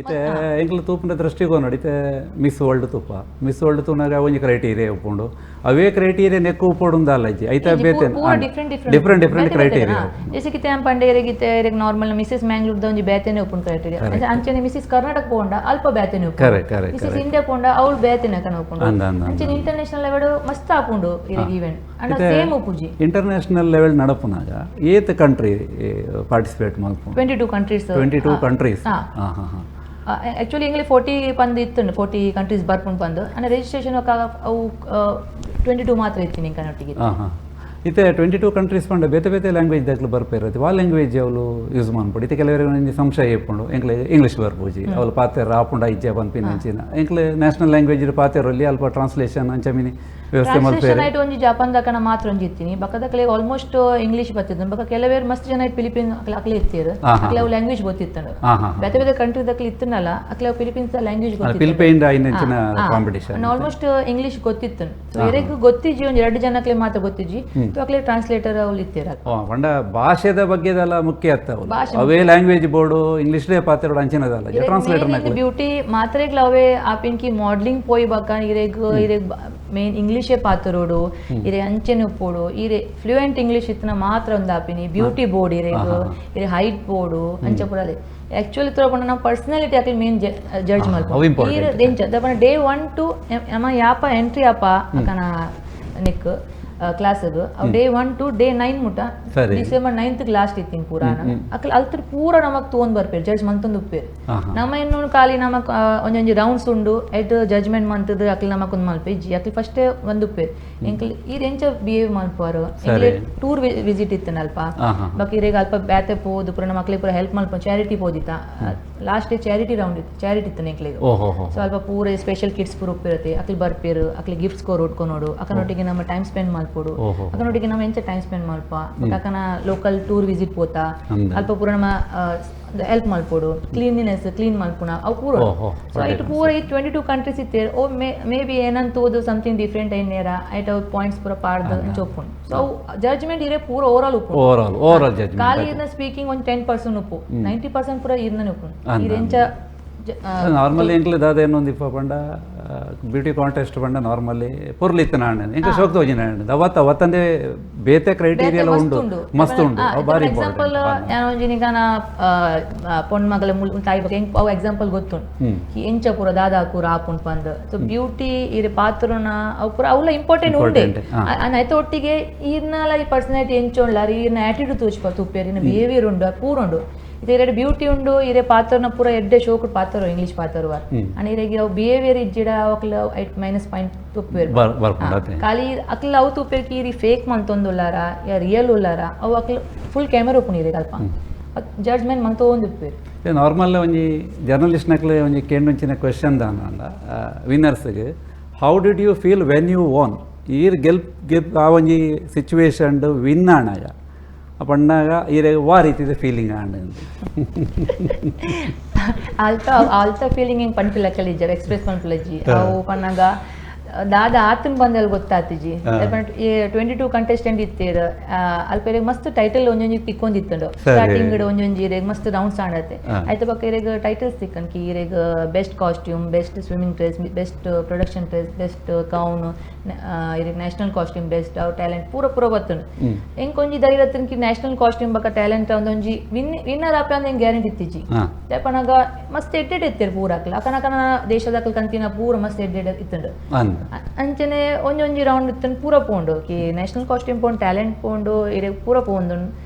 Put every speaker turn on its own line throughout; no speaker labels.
ಇತ್ತೆ ಎಂಕ್ಲ ತೂಪುನ ದೃಷ್ಟಿಕೋನ ಇತ್ತೆ ಮಿಸ್ ವರ್ಲ್ಡ್ ತೂಪ, ಮಿಸ್ ವರ್ಲ್ಡ್ ತೂನಾಗ ಒಂಜಿ ಕ್ರೈಟೀರಿಯಾ ಉಪ್ಪುಂಡು. ಅವೇ ಕ್ರೈಟೀರಿಯಾ ನೆಕ್ಕು ಉಪ್ಪೊಡು ಅಂದಲ್ಲ, ಐತ ಬೇತೆ
ಪೂರ different.
Different different criteria.
ಜೆಸೆ ಕಿತ್ತೆ ಪಂಡೆ ಇರೆಗಿತ್ತೆ ಇರೆಗ್ ನಾರ್ಮಲ್ ಮಿಸಸ್ ಮ್ಯಾಂಗ್ಳೂರ್ ಒಂಜಿ ಬೇತೆನೆ ಉಪ್ಪುಂಡು ಕ್ರೈಟೀರಿಯಾ. ಅಂಚನೆ ಮಿಸಸ್ ಕರ್ನಾಟಕ ಪೋಂಡ ಅಲ್ಪ ಬೇತೆನೆ ಉಪ್ಪುಂಡು.
Correct correct
Mrs India ಪೋಂಡ ಅವಳು ಬೇತೆನೆ ಕನ ಉಪ್ಪುಂಡು.
ಅಂದ ಅಂದ
ಅಂಚನೆ ಇಂಟರ್ನ್ಯಾಷನಲ್ ಲೆವೆಲ್ ಮಸ್ತ್ ಆಪುಂಡು ಇರೆಗ್ ಈವೆಂಟ್. ಅಂಡ ಸೇಮ್ ಉಪ್ಪುಜಿ.
ಇಂಟರ್ನ್ಯಾಷನಲ್ ಲೆವೆಲ್ ನಡಪುನಾಗ ಏತ್ ಕಂಟ್ರಿ ಪಾರ್ಟಿಸಿಪೇಟ್ ಮಲ್ಪುಂಡು?
22 ಕಂಟ್ರೀಸ್.
22 ಕಂಟ್ರೀಸ್, ಹಾಂ ಹಾಂ ಹಾಂ.
ಆಕ್ಚುಲಿ ಎಂಗ್ಲಿ 40 ಪಂದ್ ಇತ್ತುಂಡು, 40 ಕಂಟ್ರೀಸ್ ಬರ್ಪುಂಡು ಪಂದ್. ಅಂಡ ರಿಜಿಸ್ಟ್ರೇಷನ್ ಅವು 22 ಮಾತ್ರ ಇತ್ತೀನಿ ಕನ್ನೊಟ್ಟಿಗೆ.
ಹಾಂ ಹಾಂ ಇತ್ತೆ 22 ಕಂಟ್ರೀಸ್ ಪಂಡ ಬೇತೆ ಬೇತೆ ಲ್ಯಾಂಗ್ವೇಜ್ ದಾಕ್ಲು ಬರ್ಪೇರು. ವಾ ಲ್ಯಾಂಗ್ವೇಜ್ ಅವಳು ಯೂಸ್ ಮನ್ಪೊಡು? ಇತ್ತೆ ಕೆಲವರಿಗೆ ಒಂಜಿ ಸಂಶಯ ಇಪ್ಪುಂಡು, ಎಂಕ್ಲೆ ಇಂಗ್ಲೀಷ್ ಬರ್ಪುಜಿ, ಅವಳು ಪಾತೆರ ಆಪುಂಡ ಇಜ್ಜೆ ಪನ್ಪಿನ ಅಂಚಿನ. ಎಂಕ್ಲೆ ನ್ಯಾಷನಲ್ ಲ್ಯಾಂಗ್ವೇಜ್ ಪಾತೆರಲ್ಲಿ ಅಲ್ಪ ಟ್ರಾನ್ಸ್ಲೇಷನ್ ಅಂಚ ಮಿನಿ ವ್ಯವಸ್ಥೆ
ಟ್ರಾನ್ಸ್ಲೇಷನ್
ಮಲ್ಪೇರೆ.
ಐಟ್ ಒಂಜಿ ಜಪಾನ್ ದಕನ ಮಾತ್ರ ಒಂಜಿ ಇತ್ತೀನಿ. ಬಕ್ಕದಕ್ಲೆ ಆಲ್ಮೋಸ್ಟ್ ಇಂಗ್ಲೀಷ್ ಬತ್ತಿದ್ದು. ಬೊಕ್ಕ ಕೆಲವೇರು ಮಸ್ತ್ ಜನ ಫಿಲಿಪೀನ್ ಅಕ್ಲೆ ಅಕ್ಲೆ ಇತ್ತೀರು. ಅಕ್ಲೆ ಅವು ಲ್ಯಾಂಗ್ವೇಜ್ ಗೊತ್ತಿತ್ತಂಡು.
ಹಾಂ ಹಾಂ
ಬೇತೆ ಬೇತೆ ಕಂಟ್ರಿ ದಕ್ಲೆ ಇತ್ತನಲ್ಲ, ಅಕ್ಲೆ ಫಿಲಿಪೀನ್ಸ್ ಲ್ಯಾಂಗ್ವೇಜ್ ಗೊತ್ತಿತ್ತು.
ಫಿಲಿಪೈನ್ ಆಯಿನಂಚಿನ competition.
Almost English ಗೊತ್ತಿತ್ತು. ಸೊ ಎರೆಗ್ ಗೊತ್ತಿಜ್ಜಿ, ಒಂಜಿ ಎರಡು ಜನಕ್ಲೆ ಮಾತ್ರ ಗೊತ್ತಿಜ್ಜಿ. ಸೊ ಅಕ್ಲೆ ಟ್ರಾನ್ಸ್ಲೇಟರ್ ಅವ್ಲು ಇತ್ತೀರ.
ಪಂಡ ಭಾಷೆದ ಬಗ್ಗೆದೆಲ್ಲ ಮುಖ್ಯ ಅತ್ತ ಅವ್ಲು.
ಭಾಷೆ.
ಅವೇ ಲ್ಯಾಂಗ್ವೇಜ್ ಬೋರ್ಡು, ಇಂಗ್ಲೀಷ್ಲೇ ಪಾತೆರೋಡು ಅಂಚಿನದಲ್ಲ, ಟ್ರಾನ್ಸ್ಲೇಟರ್.
ಬ್ಯೂಟಿ ಮಾತ್ರೆಗ್ಲ ಅವೇ ಆಪಿನ್ಕಿ ಮಾಡಲಿಂಗ್ ಪೋಯಿ ಬಕ್ಕ ಇರೆಗ್ ಇರೆಗ್ ಮೇನ್ ಇಂಗ್ಲೀಷೇ ಪಾತರೋಡು, ಇರೆ ಅಂಚೆನೆ ಉಪ್ಪೋಡು, ಇರೆ ಫ್ಲೂಯೆಂಟ್ ಇಂಗ್ಲೀಷ್ ಇತ್ತನ ಮಾತ್ರ ಒಂದು ಆಪಿನಿ. ಬ್ಯೂಟಿ ಬೋರ್ಡ್ ಇರೆಗ್, ಇರೆ ಹೈಟ್ ಬೋರ್ಡು ಅಂಚ ಪೂರ. ಆಕ್ಚುಲಿ ತೋಪಂಡ ನಮ್ಮ ಪರ್ಸನಾಲಿಟಿ ಅಕ್ಲೆ ಮೇನ್ ಜಡ್ಜ್
ಅವು
ಮಲ್ಪು.
Important.
ಈರ್ ದೆಂಚ ದಪನ ಡೇ 1 ಟು ನಮ ಯಾಪ ಎಂಟ್ರಿ ಆಪ ಅಕನ ನೆಕ್ ಕ್ಲಾಸ್ಗ್, day 1 to day 9 ಮುಟ. December 9th last ಇತ್ತೀನಿ ಪೂರ. ಅಕ್ಲ ಅಲ್ತ್ರ ಪೂರ ನಮಕ್ ತೋಂದ್ ಬರ್ಪೇರು, ಜಡ್ಜ್ ಮಂತೊಂದು ಉಪ್ಪೇರು.
ಹಾ ಹಾ
ನಮ್ಮ ಇನ್ನೊಂದು ಖಾಲಿ ನಮಕ್ ಒಂಜೊಂಜಿ ರೌಂಡ್ಸ್ ಉಂಡು, ಎಟ್ ಜಡ್ಜ್ಮೆಂಟ್ ಮಂತದ ಅಕ್ಲ ನಮಕ್ ಒಂದು ಮಲ್ಪ ಇಜ್ಜಿ. ಅಕ್ಲ ಫಸ್ಟ್ ಒಂದು ಉಪ್ಪೇರು ಎಂಕ್ಲ ಈರ್ ಎಂಚ ಬಿಹೇವ್ ಮಲ್ಪುವರು. ಟೂರ್ ವಿಸಿಟ್ ಇತ್ತನ ಅಲ್ಪ.
ಹಾ ಹಾ
ಬಾಕಿ ಇರೆಗ್ ಅಲ್ಪ ಬ್ಯಾತೆ ಪೋದು ಪೂರ ನಮ್ಮ ಮಕ್ಳಿಗೆ ಪೂರ ಹೆಲ್ಪ್ ಮಲ್ಪ ಚಾರಿಟಿ ಪೋದಿತ್ತ. Last day charity round ಇತ್ತು, ಚಾರಿಟಿ ಇತ್ತು ಎಂಕ್ಲೆಗ್.
ಓಹೋ ಹೋ
ಸೊ ಅಲ್ಪ ಪೂರ ಸ್ಪೆಷಲ್ ಕಿಡ್ಸ್ ಪೂರ ಉಪ್ಪಿರುತ್ತೆ. ಅಕ್ಲಿ ಬರ್ಪೇರು, ಅಕ್ಲಿ ಗಿಫ್ಟ್ಸ್ ಕೋರ್ ಉಟ್ಕೊನೋಡು, ಅಕ್ಕನೊಟ್ಟಿಗೆ ನಮ್ಮ ಟೈಮ್ ಸ್ಪೆಂಡ್ ಮಲ್ಪೊಡು. ಅಕ್ಕನೊಟ್ಟಿಗೆ ನಮ್ಮ ಎಂಚ ಟೈಮ್ ಸ್ಪೆಂಡ್ ಮಲ್ಪ, ಅಕ್ಕನ local tour visit ಪೋತಾ ಅಲ್ಪ ಪೂರ ನಮ್ಮ ಹೆಲ್ಪ್ ಮಲ್ಪೊಡು, ಕ್ಲೀನ್ಲಿನೆಸ್ ಕ್ಲೀನ್ ಮಲ್ಪುಣ ಅವು ಪೂರ. ಸೊ ಐಟ್ ಪೂರ ಈ 22 ಕಂಟ್ರೀಸ್ ಇತ್ತೇರ್. ಓ ಮೇ ಮೇ ಬಿ ಏನಂತ ಓದು ಸಮಥಿಂಗ್ ಡಿಫ್ರೆಂಟ್ ಐನೇರ ಐಟ್ ಅವು ಪಾಯಿಂಟ್ಸ್ ಪೂರ ಪಾಡ್ದು ಅಂಚ ಉಪ್ಪುಂಡು. ಸೊ ಅವು ಜಡ್ಜ್ಮೆಂಟ್ ಇರೇ ಪೂರ ಓವರ್ ಆಲ್ ಉಪ್ಪುಂಡು.
Over all over all judgement.
ಖಾಲಿ ಇರ್ನ ಸ್ಪೀಕಿಂಗ್ ಒಂದು 10% ಉಪ್ಪು, 90% ಪೂರ ಇರ್ನನೆ ಉಪ್ಪುಂಡು. ಇರೆಂಚ
ನಾರ್ಮಲಿ ಎಂಕ್ಲೆ ದಾದ ಏನೊಂದು ಇಪ್ಪ ಪಂಡ, ಬ್ಯೂಟಿ ಕಾಂಟೆಸ್ಟ್ ಪಂಡ ನಾರ್ಮಲಿ ಪೊರ್ಲಿತ್ತು ನಾಣೆ ಎಂಕ ಶೋಕ್ ತೋಜಿನ ಅವತ್ತ ಅವತ್ತಂದೆ ಬೇತೆ ಕ್ರೈಟೀರಿಯಾ ಉಂಡು, ಮಸ್ತ್ ಉಂಡು, ಅವು ಬಾರಿ.
ಎಕ್ಸಾಂಪಲ್ ಯಾನೊಂಜಿ ನಿಗಾನ ಪೊಣ್ಣು ಮಗಳ ಮುಲ್ ತಾಯಿ ಬಗ್ಗೆ ಎಂಕ್ ಅವು ಎಕ್ಸಾಂಪಲ್ ಗೊತ್ತುಂಡು. ಈ ಎಂಚ ಪೂರ ದಾದಾ ಪೂರ ಆಪುಂಡು ಪಂದ್. ಸೊ ಬ್ಯೂಟಿ ಇರೆ ಪಾತ್ರನ ಅವು ಪೂರ ಅವುಲ ಇಂಪಾರ್ಟೆಂಟ್ ಉಂಡೆ.
Important, ಹಾ.
ಐತ ಒಟ್ಟಿಗೆ ಈರ್ನಲ ಈ ಪರ್ಸನಾಲಿಟಿ ಎಂಚ ಉಂಡ್ಲ, ಈರ್ನ ಆಟಿಟ್ಯೂಡ್ ತೋಚ್ಪ ತೂಪೇರ್, ಈರ್ನ ಬಿಹೇವಿಯರ್ ಉಂಡು, ಅದು ಪೂರ ಉಂಡು. ಇದು ಎರಡು ಬ್ಯೂಟಿ ಉಂಡು, ಇರೆ ಪಾತ್ರನ ಪೂರ ಎಡ್ಡೆ ಶೋಕ್ ಪಾತ್ರ ಇಂಗ್ಲಿಷ್ ಪಾತ್ರ ಅಂಡ್ ಇರೆಗೆ ಅವು ಬಿಹೇವಿಯರ್ ಇಜ್ಜಿಡ ಅವಕ್ಲ ಐಟ್ ಮೈನಸ್ ಪಾಯಿಂಟ್ ತುಪ್ಪೇರ್.
ಬರ್ಪುಂಡು ಅತೆ.
ಖಾಲಿ ಅಕ್ಲ ಅವು ತೂಪೇರ್ ಈ ಫೇಕ್ ಮಂತೊಂದುಲ್ಲಾರ ಯಾ ರಿಯಲ್ ಉಲ್ಲಾರ. ಅವು ಅಕ್ಲ ಫುಲ್ ಕ್ಯಾಮೆರಾ ಉಪ್ಪುಂಡು ಇರೆಗ್ ಅಲ್ಪ, ಜಡ್ಜ್ಮೆಂಟ್ ಮಂತೊಂದು ಉಪ್ಪೇರ್.
ನಾರ್ಮಲ್ ಒಂಜಿ ಜರ್ನಲಿಸ್ಟ್ನಕ್ಲೆ ಒಂಜಿ ಕೇಂಡುಂಚಿನ ಕ್ವೆಶನ್ ದಾನ ವಿನ್ನರ್ಸ್ಗೆ, how did you feel when you won? ಈರ್ ಗೆಲ್ಪ್ ಗೆಲ್ ಆ ಒಂಜಿ ಸಿಚುವೇಶನ್ ವಿನ್ ಆಣಾಗ ಪಣ್ಣಾಗ ಈರೆ ವಾ ರೀತಿದ ಫೀಲಿಂಗ್ ಆಂಡ್?
ಅಲ್ತ ಅಲ್ತ ಫೀಲಿಂಗ್ ಹಿಂಗೆ ಪನ್ಪಿಲ್ಲ ಕಲಿಜರ್, ಎಕ್ಸ್ಪ್ರೆಸ್ ಪನ್ಪಿಲ್ಲಜ್ಜಿ. ಅವು ಪನ್ನಾಗ ದಾದ ಆತನ್ ಬಂದಲ್ಲಿ ಗೊತ್ತಾತಿಜಿ. 22 ಕಂಟೆಸ್ಟೆಂಟ್ ಇತ್ತೇರ್. ಅಲ್ಪ ಇರೆಗ್ ಮಸ್ತ್ ಟೈಟಲ್ ಒಂಜೊಂಜಿ ತಿಕ್ಕೊಂದಿತ್ತುಂಡು. ಸ್ಟಾರ್ಟಿಂಗ್ ಒಂಜೊಂಜಿ ಇರೆಗ್ ಮಸ್ತ್ ರೌಂಡ್ಸ್ ಆಡತ್ತೆ. ಆಯ್ತು, ಬೊಕ್ಕ ಇರೆಗ್ ಟೈಟಲ್ಸ್ ತಿಕ್ಕನ್ ಕಿ ಇರೆಗ್ best costume, best swimming dress, best production dress, best gown, ಇರೆಗ್ national costume, best ಅವು ಟ್ಯಾಲೆಂಟ್ ಪೂರ ಪೂರ ಬತ್ತುಂಡು. ಎಂಕ್ ಒಂಜಿ ಧೈರ್ಯ ಕಿ ನ್ಯಾಷನಲ್ ಕಾಸ್ಟ್ಯೂಮ್ ಬೊಕ್ಕ ಟ್ಯಾಲೆಂಟ್ ಒಂದೊಂಜಿ ವಿನ್ ವಿನ್ನರ್ ಆಪೆ ಅಂದ್ ಗ್ಯಾರಂಟಿ ಇತ್ತಿಜಿ. ಪನಾಗ ಮಸ್ತ್ ಎಡ್ಡೆಡ್ ಇತ್ತೆರ್ ಪೂರ ಅಕ್ಲ. ಅಕನಕನ ದೇಶದಕ್ಲ ಕಂತಿನ ಪೂರ ಮಸ್ತ್ ಎಡ್ಡೆಡ್ ಇತ್ತುಂಡು. ಅಂಚನೆ ಒಂಜೊಂಜಿ ರೌಂಡ್ ಇತ್ತುಂಡು, ಪೂರ ಪೋಂಡು ಕಿ ನ್ಯಾಷನಲ್ ಕಾಸ್ಟ್ಯೂಮ್ ಪೋಂಡು, ಟ್ಯಾಲೆಂಟ್ ಪೋಂಡು, ಇರೆಗ್ ಪೂರ ಪೋಂದು.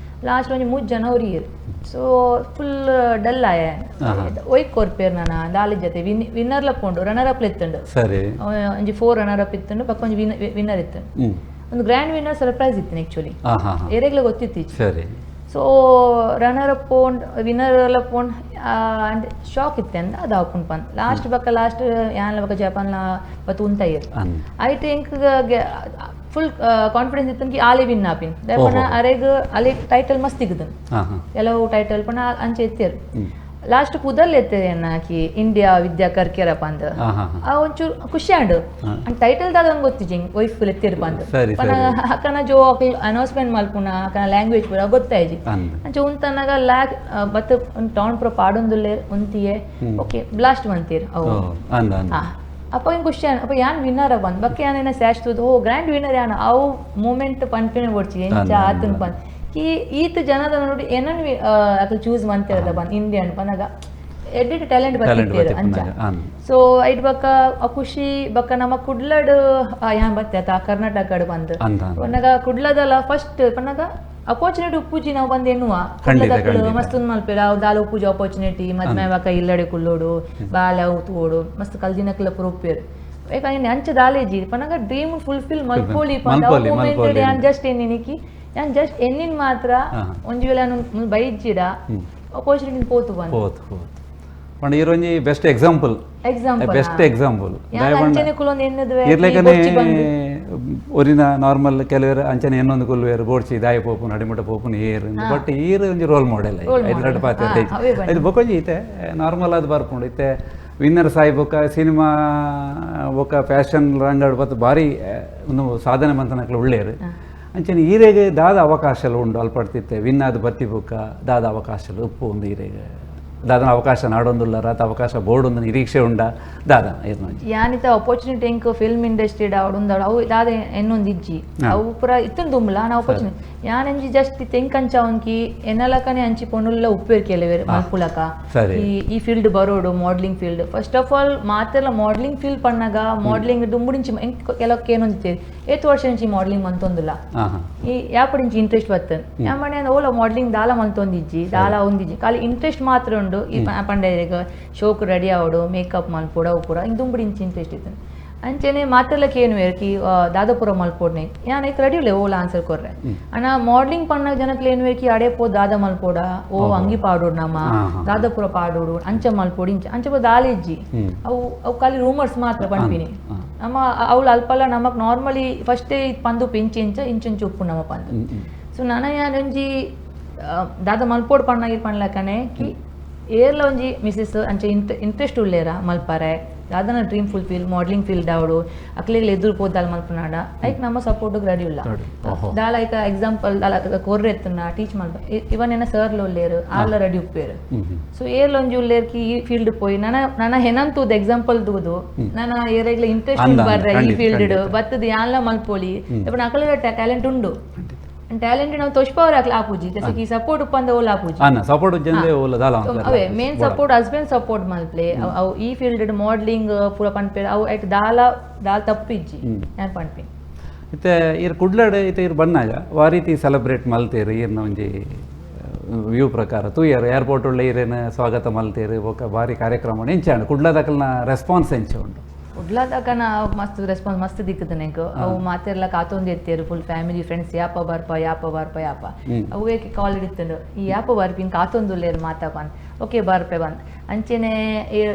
ಲಾಸ್ಟ್ ಒಂಜಿ ಮೂಜ್ ಜನ ಒರಿಯೆರ್. ಸೊ ಫುಲ್ ಡಲ್ ಆಯ, ಒಯ್ಕ್ ಕೊರ್ಪೇರ್ ನಾನ ದಾಲಿ ಜೊತೆ ವಿನ್ ವಿನ್ನರ್ಲ ಪೋಂಡು, ರನ್ನರ್ ಅಪ್ ಇತ್ತುಂಡು. ಒಂಜಿ four runner up ಇತ್ತುಂಡು, ಪಕ್ಕ ಒಂಜಿ ವಿನ್ನರ್ ಇತ್ತುಂಡು. ಒಂದು grand winner surprise ಇತ್ತು ಆಕ್ಚುಲಿ.
ಹಾ ಹಾ ಹಾ
ಏರೆಗ್ಲ ಗೊತ್ತಿತ್ತು. So runner up ಪೋಂಡ್, winner ಎಲ್ಲ ಪೋಂಡ್, ಶಾಕ್ ಇತ್ತೆ ಅಂದ ಅದು ಆಪುಂಡು ಪಂದ್. ಲಾಸ್ಟ್ ಬಕ್ಕ ಲಾಸ್ಟ್ ಯಾನ್ಲ ಬಕ್ಕ ಜಪಾನ್ಲ ಬತ್ತು ಉಂತಾಯೆರ್. I think full confidence ಇತ್ತು ಕಿ ಆಲೆ ವಿನ್ ಆಪಿನ್ ದಾಯೆ ಅರೆಗ್ ಅಲೆ ಟೈಟಲ್ ಮಸ್ತ್ ತಿಕ್ಕುದು.
ಹಾ ಹಾ
ಕೆಲವು ಟೈಟಲ್ ಪಂಡ ಅಂಚೆ ಇತ್ತೇರು. Last ಪುದಲ್ ಎತ್ತೇನ ಕಿ ಇಂಡಿಯಾ ವಿದ್ಯಾ ಕರ್ಕೇರ ಪಂದ್ ಆ ಒಂಚೂರು ಖುಷಿ ಆಂಡ್. ಟೈಟಲ್ ದಾದ ಒಂದ್ ಗೊತ್ತಿಜಿ ವೈಫ್ ಎತ್ತೇರು ಪಂದ್ ಅಕ್ಕನ ಜೋ ಅನೌನ್ಸ್ಮೆಂಟ್ ಮಲ್ಪುನ ಅಕ್ಕನ ಲ್ಯಾಂಗ್ವೇಜ್ ಪೂರ ಗೊತ್ತಾಯ್ಜಿ. ಅಂಚ ಉಂತನಾಗ ಲ್ಯಾಕ್ ಬತ್ತ ಟೌನ್ ಪೂರ ಪಾಡೊಂದುಲ್ಲೆ ಉಂತಿಯೇ ಓಕೆ ಬ್ಲಾಸ್ಟ್ ಮಂತೀರ್ ಅವು. ಅಪ್ಪ ಹಿಂಗೆ ಖುಷಿ ಅಪ್ಪ ಯಾನ್ ವಿನ್ನರ್ ಬಂದ್ ಬಕ್ಕೆ ಯಾನ್ ಸ್ಯಾಶ್ ತೂದು ಓ ಗ್ರ್ಯಾಂಡ್ ವಿನ್ನರ್ ಯಾನ್ ಅವು ಮೂಮೆಂಟ್ ಪನ್ಪಿನ ಬೋಡ್ಚಿ ಎಂಚ ಆತನ್ ಪನ್ ಕಿ ಈತ ಜನದ ನೋಡಿ ಏನನ್ Akal choose ಮಂತಿರದ bandh Indian ಪನಗ ಎಡ್ಡೆಡ್ talent ಬರ್ತಿತ್ತೇರು ಅಂಚ. ಸೊ ಐಟ್ ಬಕ್ಕ ಆ ಖುಷಿ ಬಕ್ಕ ನಮ್ಮ ಕುಡ್ಲಡ್ ಯಾನ್ ಬತ್ತೆ ಆತ ಕರ್ನಾಟಕಡ್ ಬಂದ್ ಪನ್ನಗ ಕುಡ್ಲದಲ್ಲ ಫಸ್ಟ್ ಪನ್ನಗ ಅಪರ್ಚುನಿಟಿ ಉಪ್ಪುಜಿ ನಾವು ಬಂದು ಎನ್ನುವ ಮಸ್ತ್ ಮಲ್ಪೇರ ಅವು ದಾಲ ಉಪ್ಪುಜಿ ಅಪರ್ಚುನಿಟಿ ಮದ್ಮೆ ಬಕ್ಕ ಇಲ್ಲಡೆ ಕುಲ್ಲೋಡು ಬಾಲೆ ಅವು ತೋಡು ಮಸ್ತ್ ಕಲ್ದಿನಕ್ಲ ಪೂರ ಉಪ್ಪೇರು ಯಾಕಂದ್ರೆ ಅಂಚ ದಾಲೇಜಿ ಪನ್ನಗ ಡ್ರೀಮ್ ಫುಲ್ಫಿಲ್ ಮಲ್ಪೋಲಿ ಮೂಮೆಂಟ್ ಯಾನ್ ಜಸ್ಟ್ ಎನ್ನಿನಿಕಿ ಯಾನ್ ಜಸ್ಟ್ ಎನ್ನಿನ್ ಮಾತ್ರ ಒಂಜಿ ವೇಳೆ ಬೈಜಿಡ ಅಪರ್ಚುನಿಟಿ ಪೋತು ಬಂದು
ಪಂಡ ಈರೊಂಜಿ best example best example ಇರ್ಲೇಕನೆ ಒರಿನ normal ಕೆಲವರು ಅಂಚನೆ ಎನ್ನೊಂದು ಕುಲ್ವೇರು ಬೋಡ್ಚಿ ದಾಯ ಪೋಪುನು ಅಡಿಮುಟ ಪೋಪುನು ಏರ್ ಬಟ್ ಈರ್ ಒಂಜಿ ರೋಲ್ ಮಾಡೆಲ್ ಐದು ಪಾತ್ರ ಇದು ಬೊಕೊಂಜಿ ಇತ್ತೆ ನಾರ್ಮಲ್ ಆದ್ ಬರ್ಪುಂಡು ಇತ್ತೆ ವಿನ್ನರ್ ಸಾಯಿ ಬೊಕ್ಕ ಸಿನಿಮಾ ಬೊಕ್ಕ ಫ್ಯಾಷನ್ ರಂಗಡ್ ಬತ್ತು ಭಾರಿ ಒಂದು ಸಾಧನೆ ಮಂತನಕ್ಲು ಉಳ್ಳೇರು ಅಂಚನೆ ಈರೆಗೆ ದಾದ ಅವಕಾಶ ಉಂಡು ಅಲ್ಪಡ್ತಿತ್ತೆ ವಿನ್ ಆದ್ ಬತ್ತಿ ಬೊಕ್ಕ ದಾದ ಅವಕಾಶ ಉಪ್ಪು ಒಂದು ಈರೆಗೆ ದಾದನ ಅವಕಾಶ ನಾಡೊಂದುಲ್ಲ ರಾತ ಅವಕಾಶ ಬೋರ್ಡ್ ಒಂದು ನಿರೀಕ್ಷೆ ಉಂಡ ದಾದ
ಯಾನಿತ ಅಪರ್ಚುನಿಟಿ ಎಂಕ್ ಫಿಲ್ಮ್ ಇಂಡಸ್ಟ್ರಿ ಅವಡುಂದಾಡು ಅವು ದಾದ ಎನ್ನೊಂದು ಇಜ್ಜಿ ಅವು ಪೂರ ಇತ್ತನ್ ದುಂಬಲ ನಾ ಅಪರ್ಚುನಿಟಿ ಯಾನೆಂಜಿ ಜಸ್ಟ್ ತೆಂಕಂಚ ಅವಂಕಿ ಎನ್ನಲಕನೆ ಅಂಚಿ ಪೊಣ್ಣುಲ್ಲ ಉಪ್ಪೇರ್ ಕೆಲವೇರು ಮಲ್ಪುಲಕ ಈ ಫೀಲ್ಡ್ ಬರೋಡು modelling field first of all ಮಾತೆಲ್ಲ ಮಾಡಲಿಂಗ್ ಫೀಲ್ಡ್ ಪಣ್ಣಾಗ ಮಾಡಲಿಂಗ್ ದುಂಬುಡಿಂಚಿ ಕೆಲವಕ್ಕೆ ಏನೊಂದಿತ್ತೇರಿ ಏತ್ ವರ್ಷ ಇಂಚಿ ಮಾಡಲಿಂಗ್ ಮಂತೊಂದುಲ್ಲ ಈ ಯಾಪಡಿಂಚಿ ಇಂಟ್ರೆಸ್ಟ್ ಬರ್ತದೆ ಯಾಮಣೆ ಓಲ ಮಾಡಲಿಂಗ್ ದಾಲ ಮಂತೊಂದಿಜ್ಜಿ ದಾಲ ಒಂದಿಜ್ಜಿ ಖಾಲಿ ಇಂಟ್ರೆಸ್ಟ್ ಮಾತ್ರ ಉಂಡು ಈ ಪಂಡೆಗ್ ಶೋಕ್ ರೆಡಿ ಆವಡು ಮೇಕಪ್ ಮಲ್ಪೊಡು ಅವು ಪೂರ ಇಂಕ್ ದುಂಬುಡಿಂಚಿ ಇಂಟ್ರೆಸ್ಟ್ ಇತ್ತು ಅಂಚೆನೆ ಮಾತೆಲ್ಲಕ್ಕೆ ಏನು ಕಿ ದಾದಪುರ ಮಲ್ಪೊಡ್ನೆ ಯಾನ್ ಐಕ್ ರೆಡಿ ಉಲ್ಲೆ ಓಲ ಆನ್ಸರ್ ಕೊರ್ರೆ ಅಣ್ಣ ಮಾಡಲಿಂಗ್ ಪಣ್ಣಾಗ ಜನಕ್ಲೆ ಏನು ಕಿ ಅಡೆ ಪೋ ದಾದ ಮಲ್ಪೊಡ ಓ ಅಂಗಿ ಪಾಡೋಡು ನಮ್ಮ ದಾದಪುರ ಪಾಡೋಡು ಅಂಚ ಮಲ್ಪೊಡು ಇಂಚ ಅಂಚ ಪೋ ದಾಲ ಇಜ್ಜಿ ಅವು ಅವು ಖಾಲಿ ರೂಮರ್ಸ್ ಮಾತ್ರ ಪನ್ಪಿನಿ ನಮ್ಮ ಅವಳು ಅಲ್ಪಲ್ಲ ನಮಕ್ ನಾರ್ಮಲಿ ಫಸ್ಟೇ ಪಂದು ಪಿಂಚಿ ಇಂಚ ಇಂಚುಂಚು ಉಪ್ಪು ನಮ್ಮ ಪಂದು. ಸೊ ನನ ಯಾನೊಂಜಿ ದಾದ ಮಲ್ಪೊಡು ಪಣ್ಣಾಗಿರ್ ಪಣ್ಲಕನೆ ಕಿ ಏರ್ಲ ಒಂಜಿ ಮಿಸಸ್ ಅಂಚ ಇಂಟ್ರೆಸ್ಟ್ ಉಲ್ಲೇರ ಮಲ್ಪಾರೆ ದಾದನ dream fulfil modelling field ಆವಡು ಅಕ್ಲೆಗ್ಲ ಎದುರು ಪೋದಾಲ್ ಮಲ್ಪನಾಡ ಐಕ್ ನಮ್ಮ ಸಪೋರ್ಟ್ ರೆಡಿ ಉಲ್ಲ ದಾಲ ಐಕ ಎಕ್ಸಾಂಪಲ್ ದಾಲ ಕೊರ್ರೆ ಎತ್ತುನ ಟೀಚ್ ಮಲ್ಪ ಇವನ್ ಏನ ಸರ್ಲ ಉಲ್ಲೇರು ಆರ್ಲ ರೆಡಿ ಉಪ್ಪೇರು. ಸೊ ಏರ್ಲ ಒಂಜಿ ಉಲ್ಲೇರ್ ಕಿ ಈ ಫೀಲ್ಡ್ ಪೋಯಿ ನನ ನನ ಹೆನಂತೂದು ಎಕ್ಸಾಂಪಲ್ ತೂದು ನನ ಏರೆಗ್ಲ ಇಂಟ್ರೆಸ್ಟ್ ಬರ್ರೆ ಈ ಫೀಲ್ಡ್ ಬತ್ತದ ಯಾನ್ಲ ಮಲ್ಪೋಲಿ ಅಕಲೆಗ ಟ್ಯಾಲೆಂಟ್ ಉಂಡು ಟ್ಯಾಲೆಂಟ್ ನಾವು ತೋಷ್ಪವರ್ ಆಕ್ಲ ಆಪುಜಿ ಜೆಸೆ ಸಪೋರ್ಟ್ ಉಪ್ಪಂದ ಓಲ ಆಪುಜಿ
ಸಪೋರ್ಟ್
ಅವೇ main support husband support ಮಲ್ಪ್ಲೆ ಅವು ಈ ಫೀಲ್ಡ್ ಮಾಡಲಿಂಗ್ ಪೂರ ಪನ್ಪೇರ್ ಅವು ಐಟ್ ದಾಲ ದಾಲ್ ತಪ್ಪಿಜ್ಜಿ ಯಾನ್ ಪನ್ಪಿ
ಇತ್ತೆ ಇರ್ ಕುಡ್ಲಡ್ ಇತ್ತೆ ಇರ್ ಬಣ್ಣಾಗ ವಾ ರೀತಿ ಸೆಲೆಬ್ರೇಟ್ ಮಲ್ತೇರು ಈರ್ನ ಒಂಜಿ ವ್ಯೂ ಪ್ರಕಾರ ತೂಯರು ಏರ್ಪೋರ್ಟ್ ಉಳ್ಳ ಈರೇನು ಸ್ವಾಗತ ಮಲ್ತೇರು ಬೊಕ್ಕ ಭಾರಿ ಕಾರ್ಯಕ್ರಮ ಎಂಚ ಉಂಡು ಕುಡ್ಲದಕಲ್ನ ರೆಸ್ಪಾನ್ಸ್ ಎಂಚ ಉಂಡು
ಕುಡ್ಲದಾಗ ಮಸ್ತ್ ರೆಸ್ಪಾನ್ಸ್ ಮಸ್ತ್ ದಿಕ್ಕದ ನಂಗೆ ಅವು ಮಾತೆಲ್ಲ ಕಾತೊಂದು ಎತ್ತೇರು full family friends ಯಾಪ ಬರ್ಪ ಯಾಪ ಬರ್ಪ ಯಾಪ ಅವು ಏಕೆ ಕಾಲ್ ಹಿಡಿತಂಡು ಈ ಯಾಪ ಬರ್ಪಿ ಹಿಂಗೆ ಕಾತೊಂದುಲ್ಲೇರು ಮಾತಾ ಬಂದ್ ಓಕೆ ಬರ್ಪೆ ಬಂದ್ ಅಂಚೆನೆ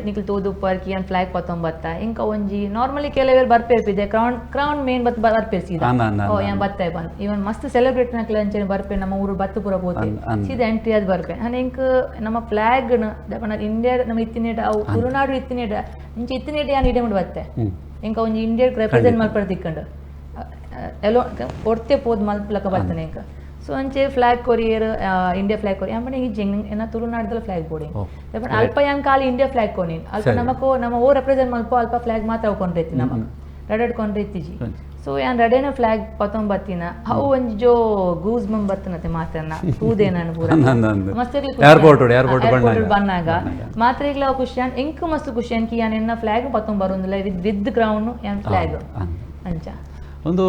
ನಿಕ್ಲು ತೋದು ಪರ್ಕಿ ಅನ್ ಫ್ಲಾಗ್ ಪತ್ತೊಂಬತ್ತ ಇಂಕ ಒಂಜಿ ನಾರ್ಮಲಿ ಕೆಲವೇರು ಬರ್ಪೇರ್ಪಿದೆ crown crown main ಬತ್ ಬರ್ಪೇರ್ ಸೀದಾ ಓ ಯಾನ್ ಬತ್ತಾಯ್ ಬಂದ್ ಇವನ್ ಮಸ್ತ್ ಸೆಲೆಬ್ರೇಟ್ ನಕ್ಲೆ ಅಂಚೆನೆ ಬರ್ಪೆ ನಮ್ಮ ಊರು ಬತ್ತು ಪೂರ ಪೋತೆ ಸೀದಾ ಎಂಟ್ರಿ ಆದ್ ಬರ್ಪೆ ಅನೆ ಇಂಕ್ ನಮ್ಮ ಫ್ಲಾಗ್ ಇಂಡಿಯಾ ನಮ್ಮ ಇತ್ತಿನೇಟ ಅವು ತುಳುನಾಡು ಇತ್ತಿನೇಟ ಇಂಚೆ ಇತ್ತಿನೇಟ ಯಾನ್ ಇಡೆ ಮುಟ್ಟು ಬತ್ತೆ ಇಂಕ ಒಂಜಿ ಇಂಡಿಯಾ ರೆಪ್ರೆಸೆಂಟ್ ಮಲ್ಪರ ತಿಕ್ಕಂಡು ಎಲ್ಲೋ ಒರ್ತೆ ಪೋದ್ ಮಲ್ಪಲಕ ಬರ್ತನೆ ಇಂಕ. ಸೊ ಅಂಚೆ flag courier India flag courier ಆಮೇಲೆ ಈ ಏನ ತುಳುನಾಡದಲ್ಲ ಫ್ಲಾಗ್ ಬೋಡಿ ಅಲ್ಪ ಯಾನ್ ಖಾಲಿ ಇಂಡಿಯಾ ಫ್ಲಾಗ್ ಕೊನಿ ಅಲ್ಪ ನಮಕು ನಮ್ಮ ಓ ರೆಪ್ರೆಸೆಂಟ್ ಮಲ್ಪ ಅಲ್ಪ ಫ್ಲಾಗ್ ಮಾತ್ರ ಕೊಂಡ್ರೈತಿ ನಮಕ್ ರಡಡ್ ಕೊಂಡ್ರೈತಿಜಿ. ಸೊ ಯಾನ್ ರಡೇನ ಫ್ಲಾಗ್ ಪತ್ತೊಂಬತ್ತಿನ ಅವು ಒಂಜಿ ಜೋ ಗೂಸ್ ಬಂಬ್ ಬರ್ತನತೆ ಮಾತ್ರನ ತೂದೆ ನಾನು ಪೂರ ಮಸ್ತ್ ಏರ್ಪೋರ್ಟ್ ಬನ್ನಾಗ ಮಾತ್ರ ಈಗ್ಲ ಖುಷಿ ಯಾನ್ ಎಂಕ್ ಮಸ್ತ್ ಖುಷಿ ಅನ್ಕಿ ಯಾನ್ ಎನ್ನ ಫ್ಲಾಗ್ ಪತ್ತೊಂಬರೊಂದಿಲ್ಲ with with crown ಯಾನ್ ಫ್ಲಾಗ್ ಅಂಚ.
ಒಂದು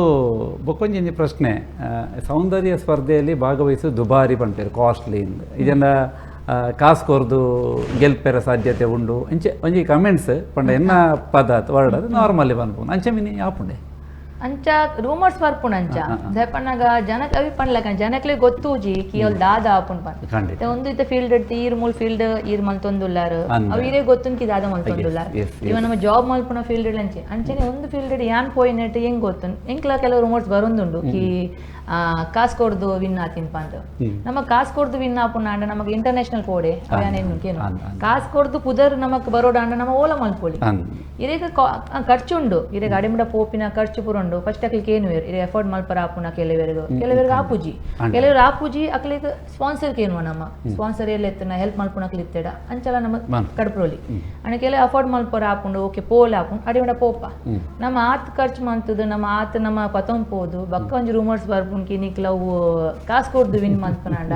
ಬೊಕ್ಕೊಂಜಿ ಪ್ರಶ್ನೆ, ಸೌಂದರ್ಯ ಸ್ಪರ್ಧೆಯಲ್ಲಿ ಭಾಗವಹಿಸು ದುಬಾರಿ ಪಂಪೇರು ಕಾಸ್ಟ್ಲಿ ಇದನ್ನ ಕಾಸು ಕೊರ್ದು ಗೆಲ್ಪೆರ ಸಾಧ್ಯತೆ ಉಂಡು ಅಂಚೆ ಒಂಜಿ ಕಮೆಂಟ್ಸ್ ಪಂಡ ಎನ್ನ ಪದ ವರ್ಡ್ ಅದು ನಾರ್ಮಲಿ ಪನ್ಪುಂಡು ಅಂಚೆ ಮಿನಿ ಆಪುಂಡೆ
ಅಂಚ ರೂಮರ್ಸ್ ಬರ್ಪುಂಡು ಅಂಚ ದಾಯೆ ಜನಕ್ ಅವಿ ಪನ್ಲಕ ಜನಕ್ಲೆ ಗೊತ್ತೂಜಿ ಕಿ ಅವ್ಲು ದಾದ ಆಪುಂಡು ಪಂದ್. ಒಂದು ಇತ್ತ ಫೀಲ್ಡ್ ಈರ್ ಮೂಲ್ ಫೀಲ್ಡ್ ಈರ್ ಮಲ್ತೊಂದುಲ್ಲಾರ್ ಅವ್ ಈರೇ ಗೊತ್ತುಂಡು ಕಿ ದಾದ ಮಲ್ತೊಂದುಲ್ಲಾರ್. ಇವ ನಮ್ಮ ಜಾಬ್ ಮಲ್ಪುನ ಫೀಲ್ಡ್ ಅಂಚೆ ಅಂಚನೆ ಒಂದು ಫೀಲ್ಡ್ ಯಾನ್ ಪೋಯಿನೆಟ್ ಹೆಂಗ್ ಗೊತ್ತುಂಡು ಎಂಕ್ಲ ಕೆಲವು ರೂಮರ್ಸ್ ಬರೊಂದುಂಡು ಕಿ ಕಾಸು ಕೊರ್ದು ವಿನ್ ಆತಿನ್ ಪಂದ್. ನಮ್ಮ ಕಾಸು ಕೊರ್ದು ವಿನ್ ಆಪುಂಡ ಆಂಡ ನಮಕ್ ಇಂಟರ್ನ್ಯಾಷನಲ್ ಪೋಡೆ ಅವೇನು ಕಾಸು ಕೊರ್ದು ಪುದರ್ ನಮಕ್ ಬರೋಡ ಆಂಡ ನಮ್ಮ ಓಲ ಮಲ್ಪೊಲಿ. ಇರೇಗ ಖರ್ಚು ಉಂಡು, ಇರೇಗ ಅಡಿಮುಡ ಪೋಪಿನ ಖರ್ಚು ಪೂರ ಉಂಡು. ಫಸ್ಟ್ ಅಕ್ಲಿಗೆ ಕೇನುವೇರು ಇರೆ ಎಫೋರ್ಡ್ ಮಲ್ಪರ ಆಪುನ ಕೆಲವೆರ್ಗು, ಕೆಲವೆರ್ಗು ಆಪುಜಿ, ಕೆಲವರು ಆಪುಜಿ ಅಕ್ಲಿಗೆ ಸ್ಪಾನ್ಸರ್ ಕೇನುವ ನಮ್ಮ ಸ್ಪಾನ್ಸರ್ ಎಲ್ಲ ಎತ್ತನ ಹೆಲ್ಪ್ ಮಲ್ಪುನ ಅಕ್ಲಿ ಇತ್ತೆಡ ಅಂಚಲ ನಮ್ಮ ಕಡ್ಪ್ರೋಲಿ. ಅಂಡ ಕೆಲವು ಅಫೋರ್ಡ್ ಮಲ್ಪರ ಆಪುಂಡು ಓಕೆ ಪೋಲ ಆಪುಂಡು ಅಡಿಮುಡ ಪೋಪ ನಮ್ಮ ಆತ್ ಖರ್ಚು ಮಂತದು ನಮ್ಮ ಆತ್ ನಮ್ಮ ಪತೊಂದು ಪೋದು ಬಕ್ಕ ಒಂಜಿ ರೂಮರ್ಸ್ ಬರ್ಪುಂಡು ಕಿ ನಿಕ್ಲ ಅವು ಕಾಸು ಕೊರ್ದು ವಿನ್ ಮಲ್ಪನಾಂಡ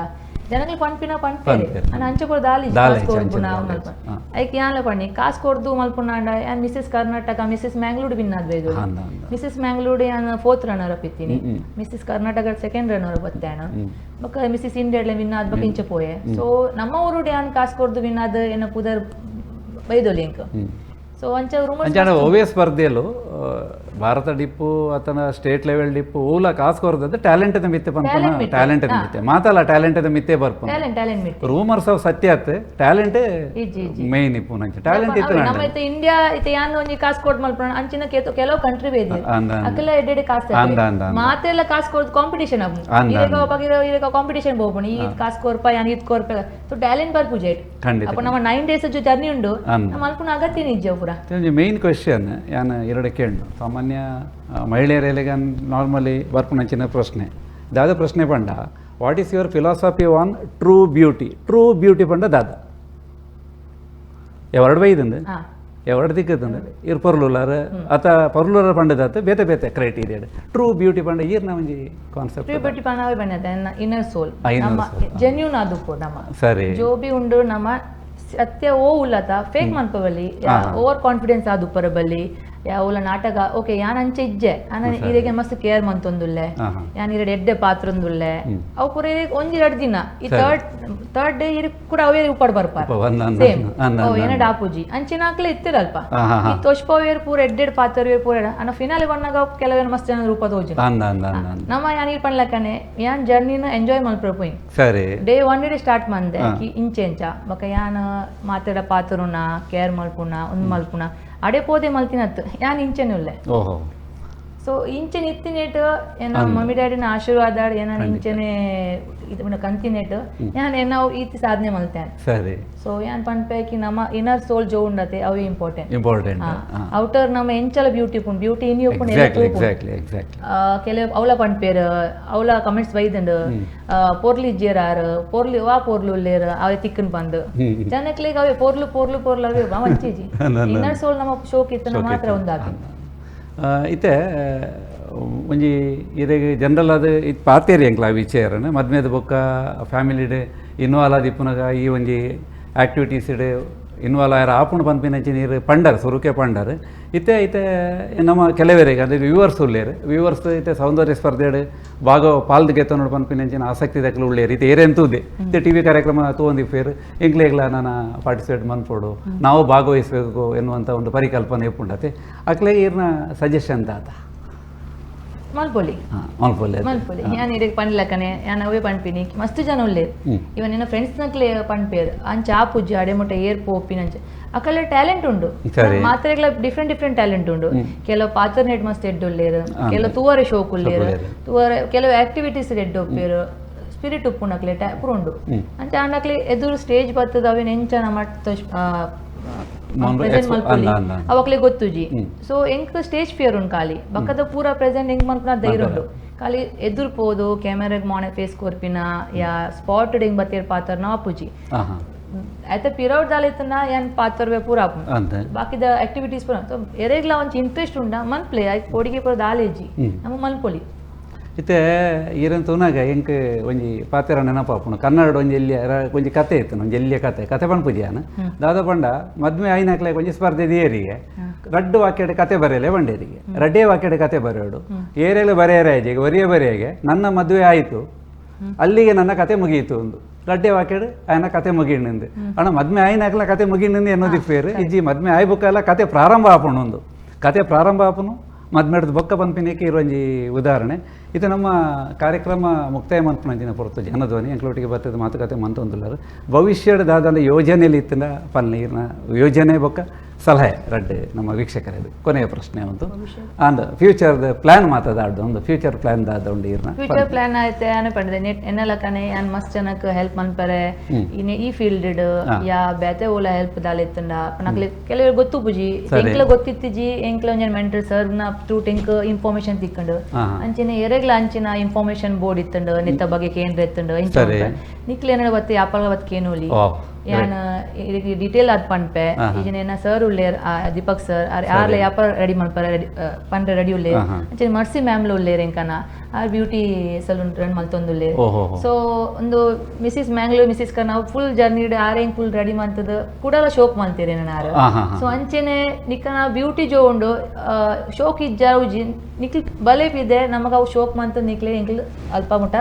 ಜನಗಳು ಪನ್ಪಿನ ಪನ್ಪೇರೆ ಅಂಡ ಅಂಚೆ ಕೊರ್ದು ದಾಲಿ ಕಾಸು ಕೊರ್ದು ನಾವು ಮಲ್ಪ ಐಕ್ ಯಾನ್ಲ ಪಣ್ಣಿ ಕಾಸು ಕೊರ್ದು ಮಲ್ಪುನಾಂಡ ಯಾನ್ Mrs Karnataka Mrs Mangalore win ಆದ್ವೇದು. Mrs Mangalore ಯಾನ್ fourth runner up ಇತ್ತೀನಿ, Mrs Karnataka second runner up ಬತ್ತೇಣ, ಬೊಕ್ಕ Mrs India win ಆದ್ ಬೊಕ್ಕ ಇಂಚೆ ಪೋಯೆ. ಸೊ ನಮ್ಮ ಊರುಡು ಯಾನ್ ಕಾಸು ಕೊರ್ದು ವಿನ್ ಆದ್ ಎನ್ನ ಪುದರ್ ಬೈದೊಲಿ ಎಂಕ್. ಸೊ ಅಂಚ ರೂಮರ್ಸ್
ಒವೇ ಸ್ಪರ್ಧೆಯಲ್ಲೂ ಭಾರತ ಡಿಪ್ಪು ಅತನ state level Dippu ಓಲ ಕಾಸು ಕೊರ್ದದ್ದು ಟ್ಯಾಲೆಂಟ್ ಮಿತ್ತೆ ಪನ್ಪುನ ಟ್ಯಾಲೆಂಟ್ ಮಿತ್ತೆ ಮಾತಲ್ಲ ಟ್ಯಾಲೆಂಟ್ ಮಿತ್ತೆ ಬರ್ಪುನ ರೂಮರ್ಸ್ ಅವ್ ಸತ್ಯ ಆತ್ ಟ್ಯಾಲೆಂಟ್ ಮೇನ್ ಇಪ್ಪು ನಂಚ ಟ್ಯಾಲೆಂಟ್ ಇತ್ತು.
ನಮ್ಮ ಇತ್ತೆ ಇಂಡಿಯಾ ಇತ್ತೆ ಯಾನ್ ಒಂಜಿ ಕಾಸು ಕೊಡ್ ಮಲ್ಪುನ ಅಂಚಿನ ಕೆಲವು ಕಂಟ್ರಿ ಬೇದಿ ಅಕಲ ಎಡೆಡೆ ಕಾಸು ಮಾತೆಲ್ಲ ಕಾಸು ಕೊರ್ದು ಕಾಂಪಿಟಿಷನ್ ಆಪುಂಡು. ಇರೇಗ ಕಾಂಪಿಟಿಷನ್ ಬೋಪುಂಡು ಈ ಕಾಸು ಕೊರ್ಪ ಯಾನ್ ಇತ್ ಕೊರ್ಪ ಸೊ ಟ್ಯಾಲೆಂಟ್ ಬರ್ಪುಜೆ. ಅಪ್ಪ ನಮ್ಮ 9 ಡೇಸ್ ಜರ್ನಿ ಉಂಡು ಮಲ್ಪುನ ಅಗತ್ಯ ನಿಜ ಪೂರ.
ಮೇನ್ ಕ್ವೆಶನ್ ಯಾನ್ ಎರಡು ಕೇಳು ಸಾಮಾನ್ಯ ಮಹಿಳೆಯರಿಗೆ ನಾರ್ಮಲಿ ಬರ್ಪುನಂಚಿನ ಪ್ರಶ್ನೆ ದಾದ ಪ್ರಶ್ನೆ ಪಂಡ what is your philosophy on true beauty? True beauty ಪಂಡ ದಾದ ಎವರಡು ಬೈದಂದು ಎವರಡು ದಿಕ್ಕದಂದು ಇರ್ ಪೊರ್ಲುಲಾರ ಅತ ಪೊರ್ಲುಲಾರ ಪಂಡದಾತ ಬೇತೆ ಬೇತೆ criteria true beauty ಪಂಡ ಈರ್ನ ಒಂಜಿ concept.
True beauty ಪಂಡ ಅವೇ ಬಣ್ಣದ ಇನ್ನರ್ ಸೋಲ್ ಜೆನ್ಯೂನ್ ಆದುಪ್ಪು ನಮ್ಮ
ಸರಿ
ಜೋಬಿ ಉಂಡು ನಮ್ಮ ಸತ್ಯ ಓ ಉಲ್ಲತ ಫೇಕ್ ಮನ್ಪವಲ್ಲಿ ಓವರ್ ಕಾನ್ಫಿಡೆನ್ಸ್ ಆದುಪ್ಪರ ಬಲ್ಲಿ ಯಾವಲ ನಾಟಕ ಓಕೆ ಯಾನ್ ಅಂಚೆ ಇಜ್ಜೆ ಆನ ಇರೆಗೆ ಮಸ್ತ್ ಕೇರ್ ಮಂತೊಂದುಲ್ಲೆ ಯಾನ್ ಇರಡ್ ಎಡ್ಡೆ ಪಾತ್ರೊಂದುಲ್ಲೆ ಅವು ಪೂರ ಒಂಜಿ ಎರಡು ದಿನ ಈ ಥರ್ಡ್ ಡೇ ಇರಿ ಕೂಡ ಅವೇ ಉಪ್ಪಾಡ್ ಬರ್ಪಾರ ಸೇಮ್ ಓ ಏನ ಡಾಪುಜಿ ಅಂಚಿನ ಹಾಕ್ಲೆ ಇತ್ತಿರಲ್ಪ ಈ ತೋಷ್ಪವೇರ್ ಪೂರ ಎಡ್ಡೆಡ್ ಪಾತ್ರವೇರ್ ಪೂರ ಅನ್ನ ಫಿನಾಲೆ ಬಂದಾಗ ಕೆಲವೇನು ಮಸ್ತ್ ಜನ ರೂಪ ತೋಜು ನಮ್ಮ ಯಾನ್ ಇರ್ ಪನ್ಲಕ್ಕನೆ ಯಾನ್ ಜರ್ನಿನ ಎಂಜಾಯ್ ಮಲ್ಪರ ಪೋಯಿನ್.
ಸರಿ
day 1 day start ಮಂದೆ ಇಂಚೆ ಇಂಚ ಬೊಕ ಯಾನ್ ಮಾತಾಡ ಪಾತ್ರನ ಕೇರ್ ಮಲ್ಪುನ ಒಂದ್ ಮಲ್ಪುನ ಅಡೆ ಪೋದೆ ಮಲ್ತಿನತ್ತು ಯಾನ್ ಇಂಚೆನೆ ಉಲ್ಲೆ. ಸೊ ಇಂಚೆನೆ ಇತ್ತಿನೇಟ್ ಏನ ಮಮ್ಮಿ ಡ್ಯಾಡಿನ ಆಶೀರ್ವಾದ ಏನ ಇಂಚೆನೆ ಇದು ಕಂತಿನೇಟ್ ಯಾನ್ ಏನ ಈತಿ ಸಾಧನೆ ಮಲ್ತೇನೆ.
ಸರಿ
ಸೊ ಯಾನ್ ಪನ್ಪೇಕಿ ನಮ್ಮ ಇನ್ನರ್ ಸೋಲ್ ಜೋ ಉಂಡತೆ ಅವೇ important.
Important
outer ನಮ್ಮ ಎಂಚಲ ಬ್ಯೂಟಿ ಪುಂಡು ಬ್ಯೂಟಿ ಇನ್ ಉಪ್ಪುಂಡು ಕೆಲವು ಅವಳ ಪನ್ಪೇರ್ ಅವಳ ಕಮೆಂಟ್ಸ್ ಬೈದಂಡು ಪೊರ್ಲು ಇಜ್ಜೇರ್ ಆರ್ ಪೊರ್ಲು ವಾ ಪೊರ್ಲು ಉಲ್ಲೇರ್ ಅವೇ ತಿಕ್ಕನ್ ಬಂದು ಜನಕ್ಲೆಗ್ ಅವೇ ಪೊರ್ಲು ಪೊರ್ಲು ಪೊರ್ಲು ಅವೇ ವಂಚೇಜಿ ಇನ್ನರ್ ಸೋಲ್ ನಮ್ಮ ಶೋಕ್ ಇತ್ತು ಮಾತ್ರ ಒಂದಾಗ.
ಇತ್ತೆ ಒಂಜಿ ಇರೆಗ್ ಜನರಲ್ ಅದು ಇದು ಪಾತೇರಿ ಎಂಕ್ಲ ಆ ವಿಚಾರನ ಮದ್ಮೆದ ಬೊಕ್ಕ ಫ್ಯಾಮಿಲಿಡ್ ಇನ್ವಾಲ್ವ್ ಆದ್ ಇಪ್ಪುನಗ ಈ ಒಂಜಿ ಆಕ್ಟಿವಿಟೀಸ್ ಇನ್ವಾಲ್ವ್ ಆಯರ ಆಪುಂಡು ಪನ್ಪಿನಂಚಿ ನೀರು ಪಂಡರ್ ಸುರುಕೆ ಪಂಡರ್. ಇತ್ತೆ ಇತ್ತೆ ನಮ್ಮ ಕೆಲವರಿಗೆ ಅಂದರೆ ವ್ಯೂವರ್ಸ್ ಉಲ್ಲೇರು ವ್ಯೂವರ್ಸ್ ಇತ್ತೆ ಸೌಂದರ್ಯ ಸ್ಪರ್ಧೆಡ್ ಭಾಗ ಪಾಲ್ದು ಗೆತ್ತನೋಡು ಪನ್ಪಿನಂಚಿನ ಆಸಕ್ತಿ ದಕ್ಕಲು ಉಳ್ಳೇರು ಇತ್ತೆ ಏರೆಂತೂದೆ ಇತ್ತೆ ಟಿ ವಿ ಕಾರ್ಯಕ್ರಮ ತೂವೊಂದಿಪ್ಪೇರು ಎಂಕ್ಲೆಗ್ಲ ನಾನು ಪಾರ್ಟಿಸಿಪೇಟ್ ಮನ್ಪೋಡು ನಾವು ಭಾಗವಹಿಸಬೇಕು ಎನ್ನುವಂಥ ಒಂದು ಪರಿಕಲ್ಪನೆ ಇಪ್ಪುಂಡತೆ ಅಕ್ಲೆ ಈರ್ನ ಸಜೆಷನ್ ದಾದ?
ಮಲ್ಪೊಲಿ
ಮಲ್ಪೊಲಿ
ಮಲ್ಪೊಲಿ ಯಾನ್ ಇರೆಗ್ ಪನ್ಲಕ್ಕನೆ ಯಾನ್ ಅವೇ ಪನ್ಪಿನಿ ಮಸ್ತ್ ಜನ ಉಲ್ಲೇರು ಇವನ್ ನಿನ್ನ ಫ್ರೆಂಡ್ಸ್ ನಕ್ಲೆ ಪನ್ಪೇರು ಅಂಚ ಆಪುಜಿ ಅಡೆ ಮುಟ್ಟ ಏರ್ ಪೋಪಿನ ಅಂಚ ಅಕಲೆ ಟ್ಯಾಲೆಂಟ್ ಉಂಡು ಮಾತ್ರೆಗಳ different different talent ಉಂಡು. ಕೆಲವು ಪಾತ್ರ ನೆಟ್ ಮಸ್ತ್ ಎಡ್ಡು ಉಲ್ಲೇರು, ಕೆಲವು ತೂವರೆ ಶೋಕ್ ಉಲ್ಲೇರು, ತೂವರೆ ಕೆಲವು ಆಕ್ಟಿವಿಟೀಸ್ ಎಡ್ಡು ಒಪ್ಪೇರು ಸ್ಪಿರಿಟ್ ಉಪ್ಪುನಕ್ಲೆ ಪೂರ ಉಂಡು. ಅಂಚ ಆಂಡಕ್ಲೆ ಎದುರು ಸ್ಟೇಜ್ ಬತ್ತದ ಅವೇನು ಎಂಚ ನಮ್ಮ ಪ್ರೆಸೆಂಟ್ ಮಲ್ಪೊಲಿ ಅವಕ್ಲೆ ಗೊತ್ತುಜಿ. ಸೊ ಎಂಕ್ ಸ್ಟೇಜ್ ಫಿಯರ್ ಉಂಡು ಖಾಲಿ ಬಕ್ಕದ ಪೂರ ಪ್ರೆಸೆಂಟ್ ಎಂಕ್ ಮಲ್ಪುನ ಧೈರ್ಯ ಉಂಡು ಖಾಲಿ ಎದುರು ಪೋದು ಕ್ಯಾಮೆರಾಗ್ ಮಾಣೆ ಫೇಸ್ ಕೊರ್ಪಿನ ಯಾ ಸ್ಪಾಟ್ ಹೆಂಗ್ ಬತ್ತೇರ್ ಪಾತ್ರನ ಆಪುಜಿ ಆಯ್ತ ಪಿರೌಟ್ ದಾಲಿತ್ತನ ಯಾನ್ ಪಾತ್ರವೇ ಪೂರ ಆಪುಂಡು ಬಾಕಿದ ಆಕ್ಟಿವಿಟೀಸ್ ಪೂರ. ಸೊ ಎರೆಗ್ಲ ಒಂಚಿ ಇಂಟ್ರೆಸ್ಟ್ ಉಂಡ ಮನ್ಪ್ಲೆ ಆಯ್ತು ಪೋಡಿಗೆ ಪೂರ ದಾಲೇಜಿ ನಮ್ಮ ಮಲ್ಪೊಲಿ.
ಇತ್ತೆ ಈರನ್ ತೂನಾಗ ಎಂಕ್ ಒಂಜಿ ಪಾತೆರ ನೆನಪಾಪುಂಡು ಕನ್ನಡ ಒಂಜಿ ಎಲ್ಲಿಯ ಒಂಜಿ ಕತೆ ಇತ್ತು ಒಂಜಿ ಎಲ್ಲಿಯ ಕತೆ ಕತೆ ಪನ್ಪುಜಿ ಯಾನ್ ದಾದ ಪಂಡ ಮದ್ಮೆ ಆಯ್ನಕ್ಲೆ ಒಂಜಿ ಸ್ಪರ್ಧೆ ಏರಿಗೆ ರಡ್ಡು ವಾಕ್ಯಡೆ ಕತೆ ಬರೆಯಲೆ ಬಂಡೇರಿಗೆ ರಡ್ಡೇ ವಾಕ್ಯಡೆ ಕತೆ ಬರೆಯೋಡು ಏರೆಲ್ಲ ಬರೆಯರೆ ಆಯ್ತು ಒರಿಯ ಬರೆಯಗೆ ನನ್ನ ಮದುವೆ ಆಯಿತು ಅಲ್ಲಿಗೆ ನನ್ನ ಕತೆ ಮುಗಿಯಿತು ಒಂದು ರಡ್ಡೆ ವಾಕ್ಯಡು ಆಯ್ನ ಕತೆ ಮುಗಿಂಡು ಅಣ್ಣ ಮದ್ಮೆ ಆಯ್ನಕ್ಲ ಕತೆ ಮುಗಿಂಡು ಎನ್ನೋದಿಪ್ಪೇರು ಇಜ್ಜಿ ಮದ್ಮೆ ಆಯ್ಬುಕ್ಕಲ್ಲ ಕತೆ ಪ್ರಾರಂಭ ಆಪುಂಡು ಒಂದು ಕತೆ ಪ್ರಾರಂಭ ಆಪುನು ಮದ್ಮೆಡ್ದು ಬೊಕ್ಕ ಪನ್ಪಿನಕ್ಕೆ ಇರೊಂಜಿ ಉದಾಹರಣೆ. ಇದು ನಮ್ಮ ಕಾರ್ಯಕ್ರಮ ಮುಕ್ತಾಯ ಮನ್ಪುನಂಚಿನ ಪೊರ್ತು. ಜನಧ್ವನಿ ಎಂಕ್ಲೊಟ್ಟಿಗೆ ಬತ್ತದ ಮಾತುಕತೆ ಮಂತೊಂದುಲ್ಲರು. ಭವಿಷ್ಯದ ದಾದಾನ ಯೋಜನೆಯಲ್ಲಿ ಇತ್ತಿನ ಪಲ್ನಿ ಇರ್ನ ಯೋಜನೆ ಬೊಕ್ಕ ಸಲಹೆ ರಡ್ಡ್ ನಮ್ಮ ವೀಕ್ಷಕರದು ಕೊನೆಯ ಪ್ರಶ್ನೆ ಒಂದು. ಅಂದ್ ಫ್ಯೂಚರ್ದ ಪ್ಲಾನ್ ಮಾತದಾಡ್ದು ಒಂದು ಫ್ಯೂಚರ್ ಪ್ಲಾನ್ ದಾದ ಉಂಡು ಇರ್ನ?
ಫ್ಯೂಚರ್ ಪ್ಲಾನ್ ಆಯ್ತೆ ಆನೆ ಪಂಡದೆ ನೆಟ್ ಎನ್ನಲಕನೆ ಯಾನ್ ಮಸ್ತ್ ಜನಕ್ ಹೆಲ್ಪ್ ಮನ್ಪರೆ ಇನೆ ಈ ಫೀಲ್ಡ್ ಯಾ ಬೇತೆ ಓಲ ಹೆಲ್ಪ್ ದಾಲ ಇತ್ತುಂಡ ನಕ್ಲೆ ಕೆಲವರು ಗೊತ್ತು ಪುಜಿ. ಎಂಕ್ಲ ಗೊತ್ತಿತ್ತಿಜಿ. ಎಂಕ್ಲ ಒಂಜಿ ಮೆಂಟರ್ ಸರ್ ನ ಥ್ರೂ ಎಂಕ್ ಇನ್ಫಾರ್ಮೇಶನ್ ತಿಕ್ಕಂಡು. ಅಂಚನೆ ಎರೆಗ್ಲ ಅಂಚಿನ ಇನ್ಫಾರ್ಮೇಶನ್ ಬೋರ್ಡ್ ಇತ್ತುಂಡು, ನೆತ್ತ ಬಗ್ಗೆ ಕೇಂದ್ರ ಇತ್ತುಂಡು. ನಿಕ್ಲೆ ಏನಾರ ಬತ್ತಿ ಯಾಪಲ ಬತ್ ಕೇನೋಲಿ. ಯಾನ್ ಡೀಟೇಲ್ ಆದ್ ಪನ್ಪೆ. ಈಜನ ಸರ್ ಉಲ್ಲೇರ್, ದೀಪಕ್ ಸರ್ ಆರ್ಲ ಯಾಪ ರೆಡಿ ಮಲ್ಪರೆ ರೆಡಿ ಪನ್ರೆ ರೆಡಿ ಉಲ್ಲೇರ್. ಅಂಚನೆ ಮರ್ಸಿ ಮ್ಯಾಮ್ಲ ಉಲ್ಲೇರ್ ಎಂಕನ, ಆರ್ ಬ್ಯೂಟಿ ಸಲೂನ್ ರನ್ ಮಲ್ತೊಂದುಲ್ಲೇರ್. ಸೊ ಒಂದು ಮಿಸಿಸ್ ಮ್ಯಾಂಗ್ಳೂರ್, ಮಿಸಿಸ್ ನಾವು ಫುಲ್ ಜರ್ನಿ ಆರ್ ಹೆಂಗ್ ಫುಲ್ ರೆಡಿ ಮಂತದ ಕೂಡಲ ಶೋಕ್ ಮಲ್ತೀರಿ ಆರ್.
ಹಾ ಹಾ ಹಾ
ಸೊ ಅಂಚೆನೆ ನಿಕ್ಕನ ಬ್ಯೂಟಿ ಜೋ ಉಂಡು, ಶೋಕ್ ಇಜ್ಜ ಉಜ್ಜಿ ನಿಕ್ಲ್ ಬಲೆ ಇದೆ ನಮಗ ಅವು ಶೋಕ್ ಮಂತ ನಿಕ್ಲೆ ಎಂಕ್ಲ್ ಅಲ್ಪ ಮುಟ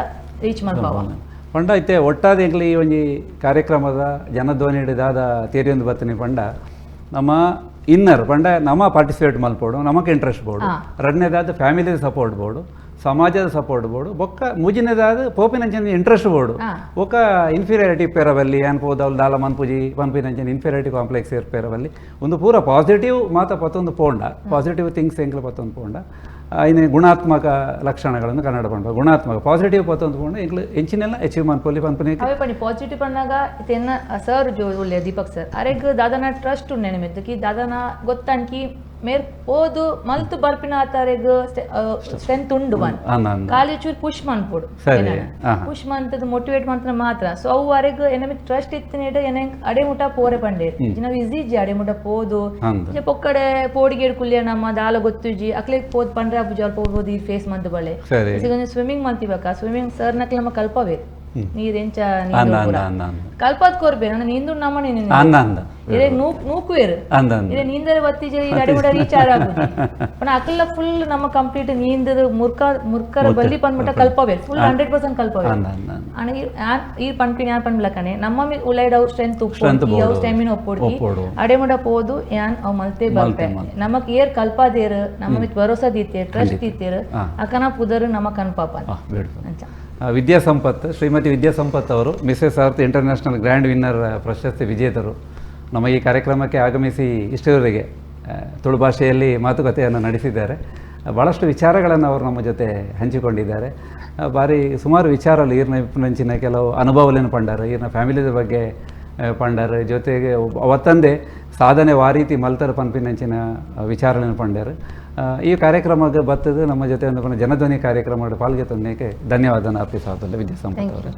ರೀಚ್ ಮಲ್ಪಾವ.
ಪಂಡ ಇತ್ತೆ ಒಟ್ಟಾದ ಎಂಕ್ಲೆ ಈ ಒಂಜಿ ಕಾರ್ಯಕ್ರಮದ ಜನಧ್ವನಿ ದಾದ ತೇರಿಯೊಂದು ಬತ್ತನೆ ಪಂಡ ನಮ್ಮ ಇನ್ನರ್ ಪಂಡ ನಮ್ಮ ಪಾರ್ಟಿಸಿಪೇಟ್ ಮಲ್ಪೋಡು, ನಮಕ್ ಇಂಟ್ರೆಸ್ಟ್ ಬೋಡು. ರಡ್ನೇದಾದ ಫ್ಯಾಮಿಲಿ ಸಪೋರ್ಟ್ ಬೋಡು, ಸಮಾಜದ ಸಪೋರ್ಟ್ ಬೋಡು. ಬೊಕ್ಕ ಮೂಜಿನೇದಾದ ಪೋಪಿನಂಚಿನ ಇಂಟ್ರೆಸ್ಟ್ ಬೋಡು. ಬೊಕ್ಕ ಇನ್ಫೀರಿಯಾರಿಟಿ ಪೇರವಲ್ಲಿ ಏನ್ ಪೋದವ್ಲು ದಾಲ ಮನ್ಪುಜಿ ಪನ್ಪಿನಂಚಿನ ಇನ್ಫೀರಿಯಾರಿಟಿ ಕಾಂಪ್ಲೆಕ್ಸ್ ಇರ್ಪೇರವಲ್ಲಿ. ಒಂದು ಪೂರ ಪಾಸಿಟಿವ್ ಮಾತ ಪತ್ತೊಂದು ಪೋಂಡ, ಪಾಸಿಟಿವ್ ಥಿಂಗ್ಸ್ ಎಂಕ್ಲ ಪತ್ತೊಂದು ಪೋಂಡ, ಇನ್ನು ಗುಣಾತ್ಮಕ ಲಕ್ಷಣಗಳನ್ನು ಕನ್ನಡ ಪಂಡ ಗುಣಾತ್ಮಕ ಪಾಸಿಟಿವ್ ಪತ್ತೊಂದು ಪೋಂಡ ಎಂಕ್ಲು ಎಂಚಿನೆಲ್ಲ ಅಚೀವ್ ಮನ್ಪೊಲಿ ಪನ್ಪುನೆ.
ಅವೇ ಪಂಡಿ ಪಾಸಿಟಿವ್ ಪನ್ನಾಗ ಇತ್ತೆ ಸರ್ ಜೋ ಉಲ್ಲೆ ದೀಪಕ್ ಸರ್ ಅರೆಗ್ ದಾದನ ಟ್ರಸ್ಟ್ ಉಂಡೆ ಮಿತ್ತು ಕಿ ದಾದನ ಗೊತ್ತನ್ಕಿ ಮೇರ್ ಪೋದು ಮಲ್ತು ಬರ್ಪಿನ ಆತಾರೆಗ್ ಸ್ಟ್ರೆಂತ್ ಉಂಡು ಬನ್.
ಅಂದ ಅಂದ.
ಖಾಲಿ ಚೂರು ಪುಷ್ ಮನ್ಪೊಡು.
ಸರಿ ಹಾ
ಪುಷ್ ಮಂತದ ಮೋಟಿವೇಟ್ ಮಂತ್ರ ಮಾತ್ರ. ಸೊ ಅವು ಅರೆಗ್ ಎನಮಿ ಟ್ರಸ್ಟ್ ಇತ್ತಿನೇಟ ಎನೆ ಅಡೆ ಮುಟ ಪೋರೆ ಪಂಡೇರ್ ನಾವು ಈಸಿ ಇಜ್ಜಿ ಅಡೆ ಮುಟ ಪೋದು.
ಅಂದ.
ಪೊಕ್ಕಡೆ ಪೋಡಿಗೇಡ್ ಕುಲ್ಯ ನಮ್ಮ ದಾಲ ಗೊತ್ತುಜಿ ಅಕ್ಲೆ ಪೋದ್ ಪಂಡ್ರೆ ಪೂಜೆ ಪೋಬೋದು ಈ ಫೇಸ್ ಮಂತ್ ಬಳೆ. ಸ್ವಿಮ್ಮಿಂಗ್ ಮಂತಿಬೇಕ, ಸ್ವಿಮ್ಮಿಂಗ್ ಸರ್ ನಕ್ಲೆ ನಮ್ಮ ಕಲ್ಪವೇ ನೀರ್ ಎಂಚ.
ಅಂದ ಅಂದ ಅಂದ ಅಂದ.
ಕಲ್ಪತ್ ಕೊರ್ಬೆ ನನ್ನ ನೀಂದು ನಮ್ಮ ನೀನು
ಅಂದ ಅಂದ.
ಇದೇ ನೂಕುವೇರು.
ಅಂದ ಅಂದ.
ಇದೇ ನೀಂದರೆ ಬತ್ತಿಜೆ ಈ ಅಡೆ ಕೂಡ ರೀಚ್ ಆಗುದು ಪಣ ಅಕಲ್ಲ ಫುಲ್ ನಮ್ಮ ಕಂಪ್ಲೀಟ್ ನೀಂದದ ಮುರ್ಕ ಮುರ್ಕರ ಬಲ್ಲಿ ಪನ್ಬಿಟ್ಟ ಕಲ್ಪವೇ ಫುಲ್ 100% ಕಲ್ಪವೇ.
ಅಂದ ಅಂದ ಅಂದ.
ಅಣ ಈ ಪನ್ಪಿನ ಯಾನ್ ಪನ್ಬಿಲಕನೆ ನಮ್ಮ ಉಲೈಡ್ ಅವು ಸ್ಟ್ರೆಂತ್
Strength
ಉಪ್ಪು ಅವು
ಬೋಡು.
ಸ್ಟೆಮಿನ ಒಪ್ಪೊಡ್ಕಿ
ಒಪ್ಪೊಡು.
ಅಡೆಮುಡ ಪೋದು ಯಾನ್ ಅವು ಮಲ್ತೆ ಬರ್ಪೆ. ನಮಕ್ ಏರ್ ಕಲ್ಪಾದೇರು ನಮ್ಮ ಮಿತ್ ಭರೋಸಾ ದೀತೇರ್ ಟ್ರಸ್ಟ್ ದೀತೇರ್ ಅಕನ ಪುದರು ನಮ್ಮ ಕನ್ಪಾಪ.
ಬ್ಯೂಟಿಫುಲ್.
ಅಂಚ.
ವಿದ್ಯಾ ಸಂಪತ್, ಶ್ರೀಮತಿ ವಿದ್ಯಾ ಸಂಪತ್ ಅವರು Mrs Earth International Grand Winner ಪ್ರಶಸ್ತಿ ವಿಜೇತರು. ನಮ್ಮ ಈ ಕಾರ್ಯಕ್ರಮಕ್ಕೆ ಆಗಮಿಸಿ ಇಷ್ಟರವರೆಗೆ ತುಳು ಭಾಷೆಯಲ್ಲಿ ಮಾತುಕತೆಯನ್ನು ನಡೆಸಿದ್ದಾರೆ. ಭಾಳಷ್ಟು ವಿಚಾರಗಳನ್ನು ಅವರು ನಮ್ಮ ಜೊತೆ ಹಂಚಿಕೊಂಡಿದ್ದಾರೆ. ಭಾರಿ ಸುಮಾರು ವಿಚಾರలు ಈರ್ನ ಇಪ್ಪುನಂಚಿನ ಕೆಲವು ಅನುಭವಲೇನು ಪಂಡಾರು, ಈರ್ನ ಫ್ಯಾಮಿಲಿದ ಬಗ್ಗೆ ಪಂಡಾರು, ಜೊತೆಗೆ ಅವತ್ತಂದೇ ಸಾಧನೆ ವಾರೀತಿ ಮಲ್ತರ ಪನ್ಪಿನಂಚಿನ ವಿಚಾರಗಳನ್ನು ಪಂಡಾರು. ಈ ಕಾರ್ಯಕ್ರಮಕ್ಕೆ ಬತ್ತದು ನಮ್ಮ ಜೊತೆ ಒಂದು ಜನಧ್ವನಿ ಕಾರ್ಯಕ್ರಮ ಪಾಲ್ಗೆ ತಂದೇಕೆ ಧನ್ಯವಾದನ ಅರ್ಪಿಸಾತಲ್ಲ ವಿದ್ಯಾ ಸಂಪತ್ ಅವರು.